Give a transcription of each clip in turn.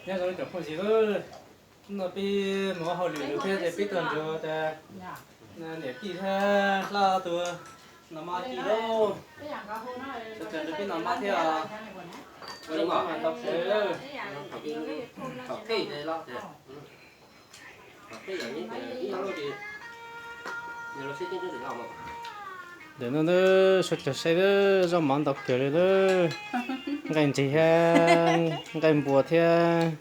Nyob zoo cov phooj ywg, hnub no peb mus hauj lwm lawm thiab ces peb tuaj ntsuag tas niam tij thiab hlob tus no mab tij lauj. Sawv daws nrog peb noj mov thiab os. Ntau kawg. Ntawm no sawv daws saib, zaub mov ntau kawg li, nqaij ntsig thiab nqaij npua thiab,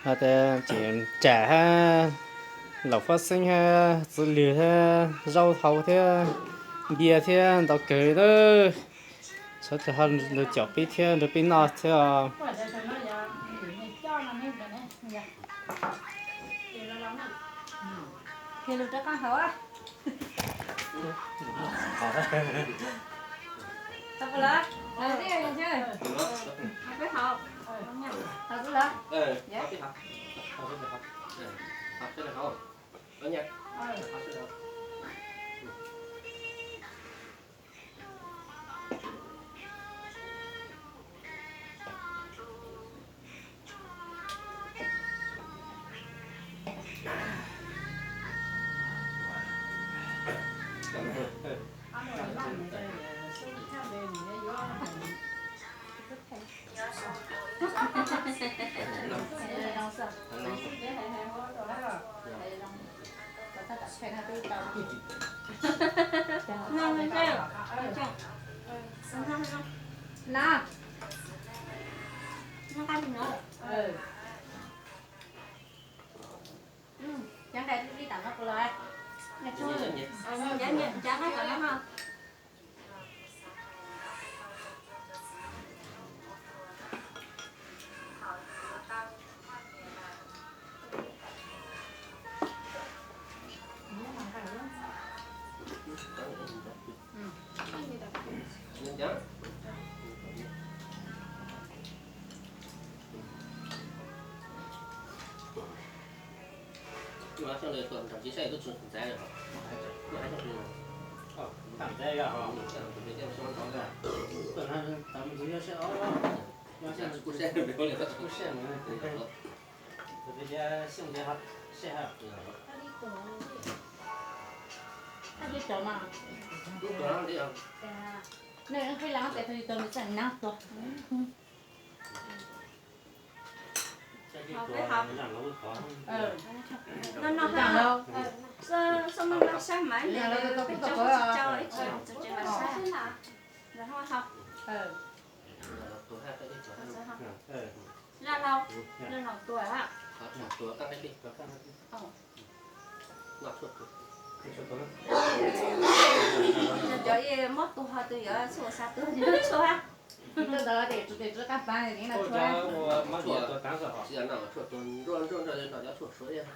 hos tas ces tsam hab, laum fab xeeb hab, txiv lwg hab, zaub hau thiab, npias thiab, ntau kawg li. Sawv daws ho nrog caum peb thiab nrog peb noj thiab os. No no ha, xub maj maj sab mas peb cov tsis tau ib tsis txog tseem mas sab. Zaj laug, zaj laug tuag. Cov mob tuag ho tus yuav tshuaj ua sa tuag yuav tshuaj. Tuaj ntawd ces tshuaj, tshuaj qab pav no tshuaj. Tshuaj tuag nruaj nruaj nrog cov tshuaj suav.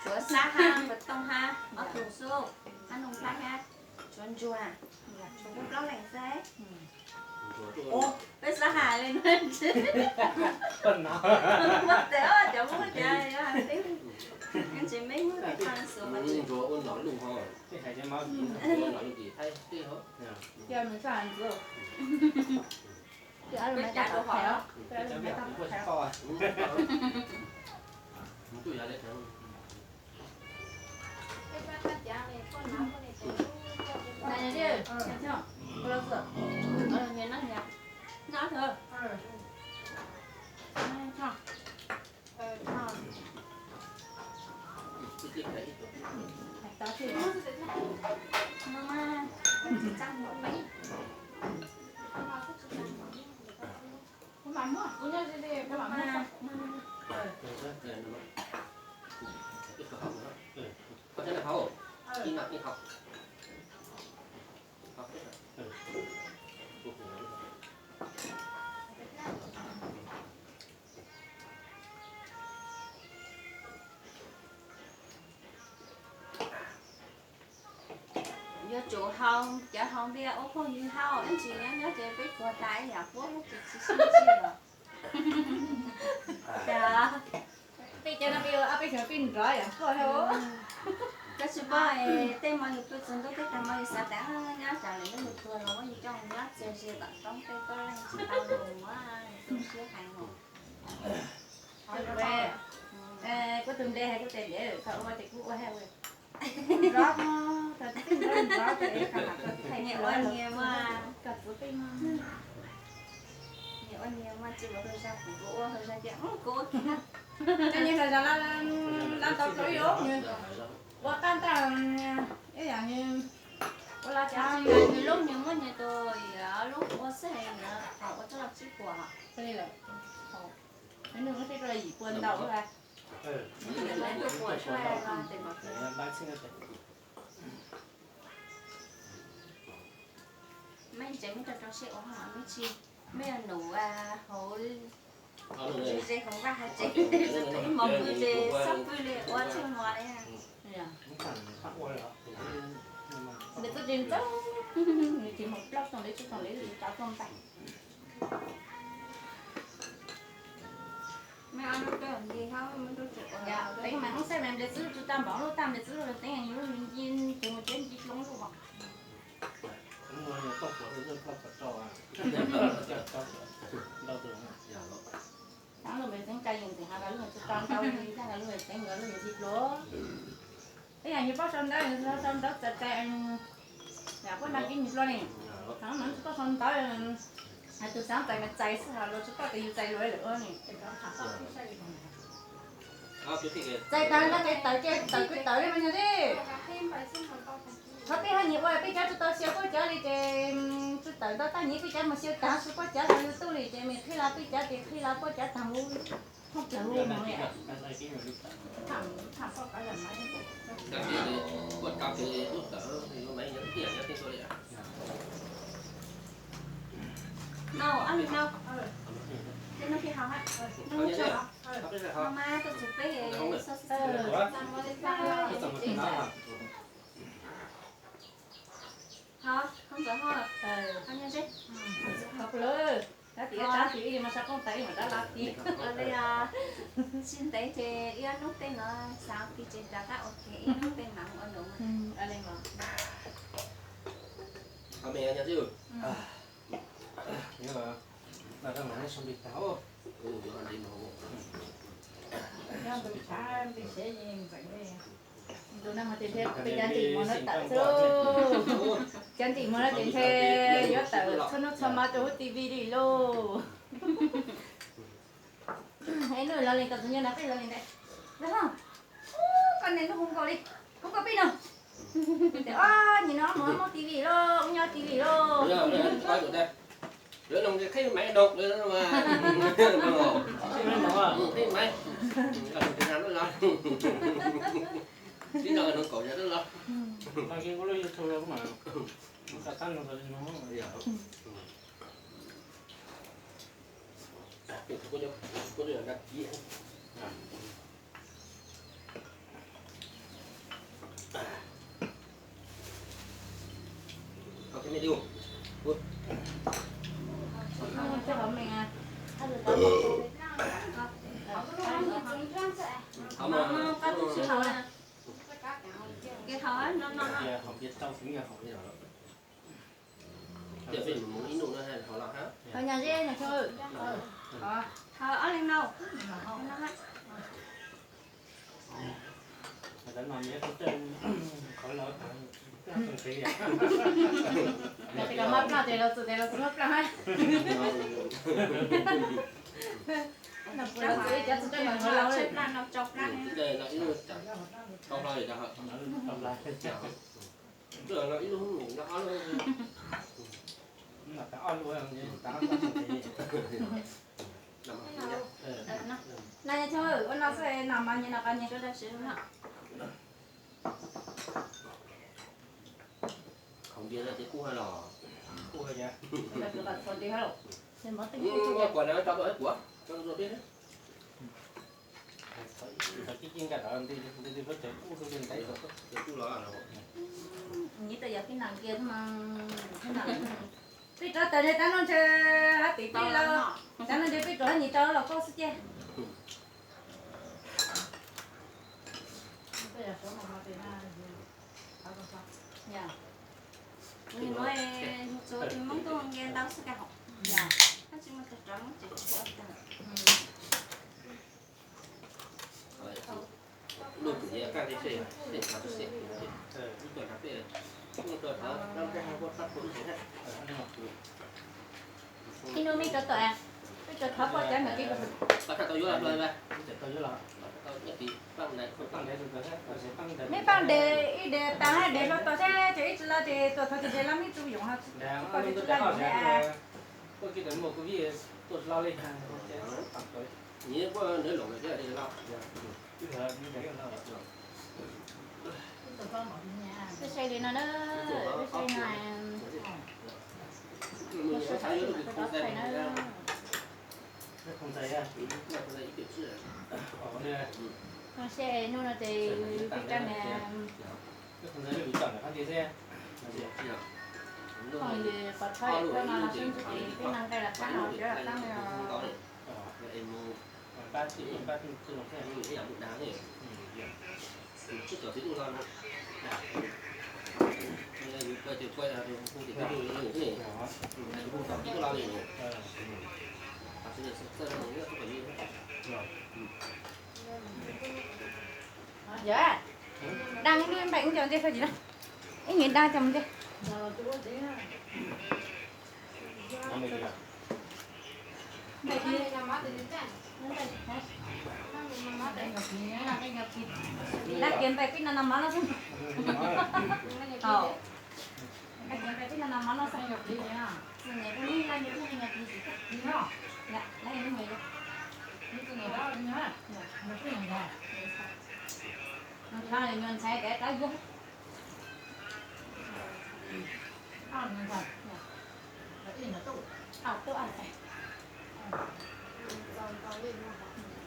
Tshuav xab hab, npawg tooj hab, ob tug xub, hab noog nplhaib hab, tshuav ntsuag, tshuav plaub leeg xwb. Peb xab hab li no. Muab tes cov muab cov, tsis me muab tes xub. Peb cav dua hov. Yuav tsum haus cov haus npias ua phooj ywg haus, ib ntsis nyob nyob ces peb tuag tas ib yam puab ces tsis sib ntsib lawm. Peb cov no peb ua peb xyoo peb nrov yam tuaj thiab. Tsis paub, tej hmo yus pw tsaus ntuj tej tag hmo yus xav tas nyob tsam lwm hnub yus tuag los muab yus coj mus nyob txiag zi tom roob tej tuaj leej tsis tau mus, tu siab heev os. Kuv tus npe hais kuv tes liav thaum ua ces kuv ua hais ua nrov, thaum twb nrov nrov ces niam ua niam mas koj txuv peb mas, niam ua niam mas tsis ua hauj zaj kuv kuv ua hauj zaj tias kuv ua kiag. Tej niag hauj zaj lab ntau rau ib ob nws ua qab ntag, ib yam nws ua lab cas nws lub nws muab nws tus lub ua xwb, nws ua txoj los tsib puas. Nws muab tsib puas yim puas ntau lawm. Mej tsev mej rau rau siab ua hauj lwm mej tsis, mej yog num hauv ze hauv vaj hauv tsev, ib hmos pw ces txhob pw li ua txhua hmo li. Nws txuj ci ntxeev, nws tsis mus plaub xyoo li tsib xyoo li tsis tau tuaj ntais. Teeb mas ub xab mas nplej xwb tsis tau npaum lub tag nplej xwb teeb yus lub nci ces mus ceb nci hlob lub os. Thaum lub me tseeb cai yeej ntxim has los lub me tsis tau ntau li, thaum lub me tseeb nkawd lub me nci hlob. Ib yam yus paub sau ntawv, sau ntawv txais txais, yam kuj nag kib nci hlob ni, thaum mas tsis paub sau ntawv, hais tus xav txais mas txais xwb, hais los tsis paub tias yus txais luag lawm ua ni. Txais tag no ces tawm ces tawm kwv tawm li mas nyog li. Qhov peb haj nyiam ua peb cov tsis tau xyaw puab cov li ces tsis tawm ntau tag nyiam peb cov mus xyaw tag tsis puab cov los yus tuaj li ces me qhib la peb cov ces qhib la puab cov tag mus thooj plaws hu mus li. No, ob li no. Tej no peb haus, no mas tuaj txug peb xwb. Ho, koob ntxawm ho, ho nyob ze. Ho kuv lawm, tab tis ib tab tis ib li mas sab qoob tais ib mam dab lab tis. Tsis ntev ces ib ob hnub tej no xav tis ces rov qab ua ke ib hnub tej mam ua num. Tus no mas ces ntshe peb cov ntim mos no tawm xwb. Cov ntim mos no ces ntshe yuav tawm txhua hnub txhua hmo rau hauv T V li lauj. Es nub los li tau tus nyob no peb los li ntawd. Los, koj niag nub hu nkaus li, hu koj peb no. Tias, o, nim no mus muab T V lauj, ub nyob T V lauj. Lawv no qhib maiv no, qhib maiv, qhib no no kaum yog los. Ho nyas zeb nyas tshua. Ho ob leeg no. Yog tias koj mab plaj ces los txus, ces los txus mab plaj hab. Los txus ib cov txus tej mas los tshaib plaj no tsau plaj. No, ua no xwb, no mas nyias no qab nyias. Khaum npias no ces kub hab los. Kub hab, kuv na tso tau ib puas, tso tau tib. Tib cib nkaus tod nti nti nti kub tseem kub rau ntev. Nyias tau yog peb nam kiag xwb mas, peb rov tawm ntshe tav no ntshe hab tim peb los, tav no ntshe peb rov hab nyias tau los koj xwb tiag. Yog, tus no txua tus Hmoob tuaj nce ntau xwb ka hom. Yog, tab sis mas tus rov Hmoob tseem txua tawm. Ib hnub mej rov tom, mej rov thov poj cov ntawm kis. Mej paaj ntes ib des taag hab des hlo tos seb, ces ib tsi lo ces tuam thov ces des lo mej tsi yoom, poj tsi lo yoom le. Peb saib li no na, peb saib no, peb saib no, peb saib na. No seb hnub no ces peb rab niag, peb qhov tshawb peb no los sib ntsib ces peb noj nqaij los qab no, cov los qab no. Yog, daj lub npaim ub co ntej tso tsis na, ib nyuag daj coj mus ntej. Daj kiag npaim pib no no mov no xwb. Daj kiag npaim pib no no mov no xwb. Nyuag ntxhais tias rov yuav.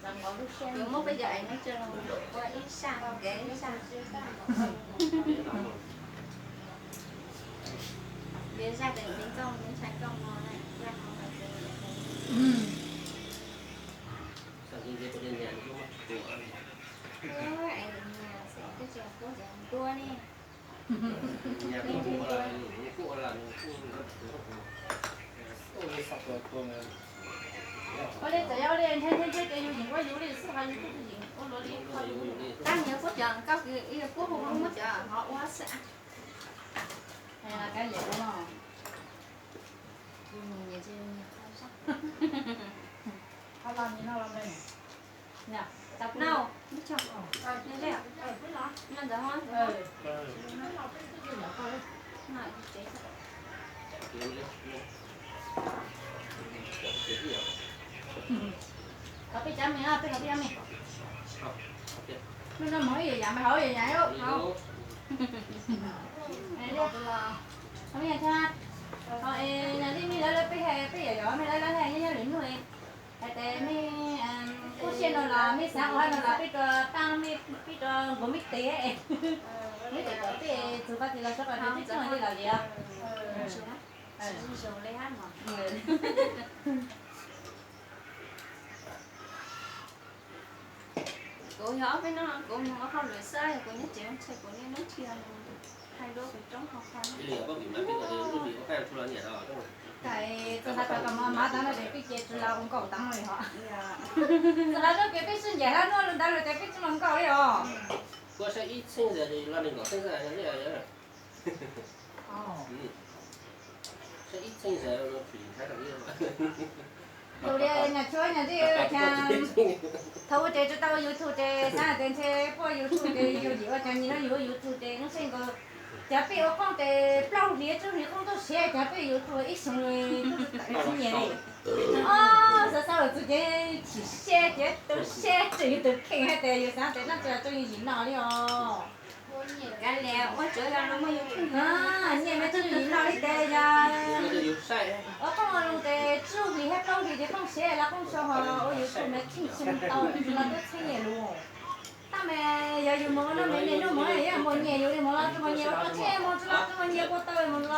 Yuav muab peb cov es no tso los ua ib saj, kev ib saj. Kev zaj pem txiv nkauj ntxhais nkauj no, es niam xwb, peb tso puab cov ntuab ne. Ua li txawm yog ua li ntshe ntshe ntshe ces yus yeem ua yus li xwb, ho yus kuj tsis yeem ua luag li. Tab yog puab cov nkauj kws puab hu muab cov hov ua xwb. Kav liam ua no. Thov peb cov me, peb thov peb cov me. Hnub no moog ib yam yam mas hauv yam yam. Yog li me lawv peb hais peb yam yam me lawv lawv hais nyob nyob lwm hnub, hais tias mej kub siab no los mej xaav ua no los peb rua paab, peb rua nkaus mej tes. Mej txawm kom peb txug paj tis los sab qhov twg tib txuj li los li os. Kuv yog ob peb hnub no kuv moog ua hauj lwm xwb, yog kuv nyob tsev ntshai kuv niaj hnub dhia hais lus kuv roob hauv qhov. Txug qhov kom mav taag no ces peb ces tsi los ua nkaus taag li hos. Txug qhov no ces peb sib ncaim hlab nuaj lug ntawd lawm ces peb tsi los nkaus li os. Kuv saib ib txheej zag los neeg nkaum txheej zag. Tus li nyuam tshuaj nyuam ntxhais, thaum ua tes tsi tau ua YouTube ces xaav tias ntshe puab YouTube ces yus yim ua caag nyi no yus ua YouTube ces noob seb nkaus. Caag peb ua qoob tes plaub hlis tsib hlis qoob tub siav, caag peb YouTube ib xyoo tub tawm tsi nyiam li. Xaav xaav lug txug ces chim siab ces tu siab tseem yus tus kheej hais tias yus xaav tias noj tsi los tsi yim no li os. Kav liam, ua tsuav yog lug muaj YouTube, nyiam me tub yim no li tes yog ua qoob ua loo tes tsib hlis hab plaub hlis ces poob siav los poob tshua, ho ua YouTube mas tsheej xyoo tau tsi los tub txheeb nyiam lug. Tab mas yog yus moog ua no mas niaj hnub moog yog moog nyiam yus li moog los tsi moog nyiam, ua tsheb moog tsi los tsi moog nyiam, kua tau moog lawm.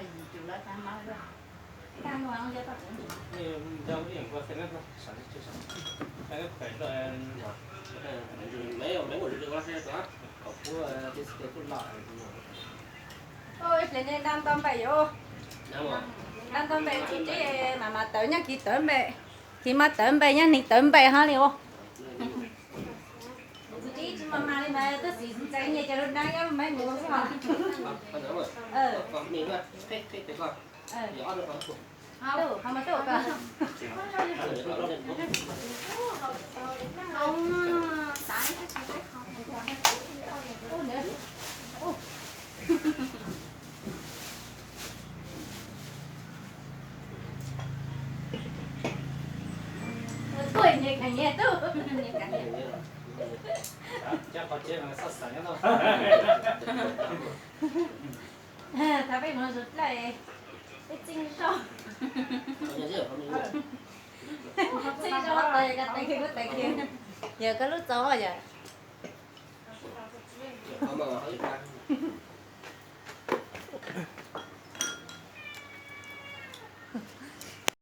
muaj yim cum lab tab mab lab. Tag ntua no yog tau tsev. Ntau ib yam nkaus xeem neb, xeem neb, ib pliag nej nta nto npe yom. Nta nto npe tsis teb mas mas tawv nyob kis tawv npe. Kis mas tawv npe nyob neeg tawv npe hov li os. Tsis mas mas li mas tab sis ntxeev nyias cov lub dab nyob lub meb mus xwb os. Tuaj nyias kheej nyias tub. Cov qhov tsev mas xav xav nyob no. Thaum peb mus zov dlawb, peb txij zog, txij zog tes, tes kiag kuv tes kiag. Yog koj lub txo yom.